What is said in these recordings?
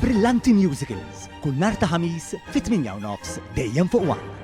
Brillanti Musicals, kull nhar ta' Ħamis fit-8:30 dejjem fuq One.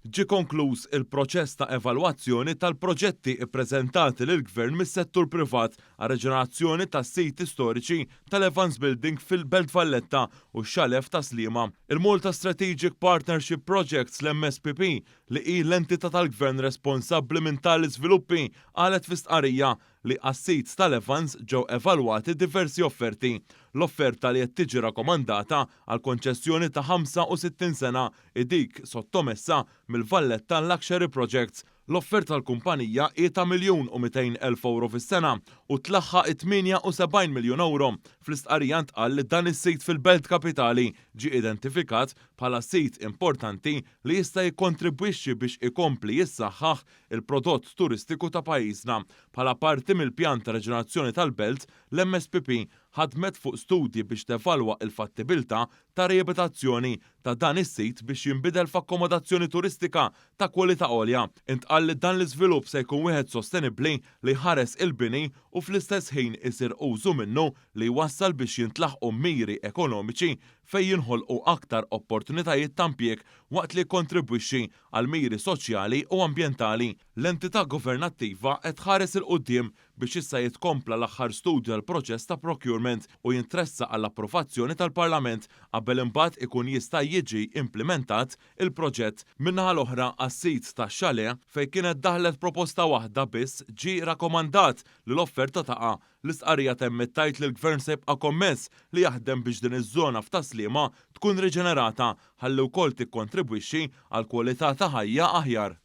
Ġie konkluż il-proċess ta' evalwazzjoni tal-proġetti ppreżentati lill-Gvern mis-settur privat għar-riġenerazzjoni tas-siti storiċi tal-Evans Building fil-Belt Valletta u x-Chalet f'Tas-Sliema. Il-Malta Strategic Partnership Projects, l-MSPP, li hi l-entità tal-Gvern responsabbli minn tali żviluppi, qalet fi stqarrija li għas-sit tal-Evans ġew evalwati diversi offerti. L-offerta li qed tiġi rakomandata għal konċessjoni ta' 65 sena hi dik sottomessa mill-Valletta Luxury Projects. L-offerta tal-kumpanija hi ta' 1,200,000 ewro fis-sena u tlaħħaq it-78 miljun ewro. Fl-istqarrija ntqal li dan is-sit fil-belt kapitali ġie identifikat bħala sit importanti li jista' jikkontribwixxi biex ikompli jissaħħaħ il-prodott turistiku ta' pajjiżna. Bħala parti mill-pjan ta' reġenerazzjoni tal-belt, l-MSPP ħadmet fuq studji biex tevalwa l-fattibilità ta' riabitazzjoni ta' dan is-sit biex jinbidel f'akkomodazzjoni turistika ta' kwalità għolja. Intqal li dan l-iżvilupp se jkun wieħed sostenibbli li jħares il-bini u fl-istess ħin isir użu minnu li jwassal biex jintlaħqu miri ekonomiċi fejn jinħolqu aktar opportunitajiet ta' impjieg waqt li jikkontribwixxi għal miri soċjali u ambjentali. L-entità governattiva qed tħares 'il quddiem biex issa jitkompla l-aħħar studju tal-proċess ta' procurement u jintressaq għall-approvazzjoni tal-Parlament qabel imbagħad ikun jista' jiġi implimentat il-proġett. Min-naħa l-oħra, għas-sit tax-chalet, fejn kienet daħlet proposta waħda biss ġie rakomandat li l-offerta taqa'. L-istqarrija temmet tgħid li l-Gvern se jibqa' kommess li jaħdem biex din iż-żona f'Tas-Sliema tkun riġenerata ħalli wkoll tikkontribwixxi għal kwalità ta' ħajja aħjar.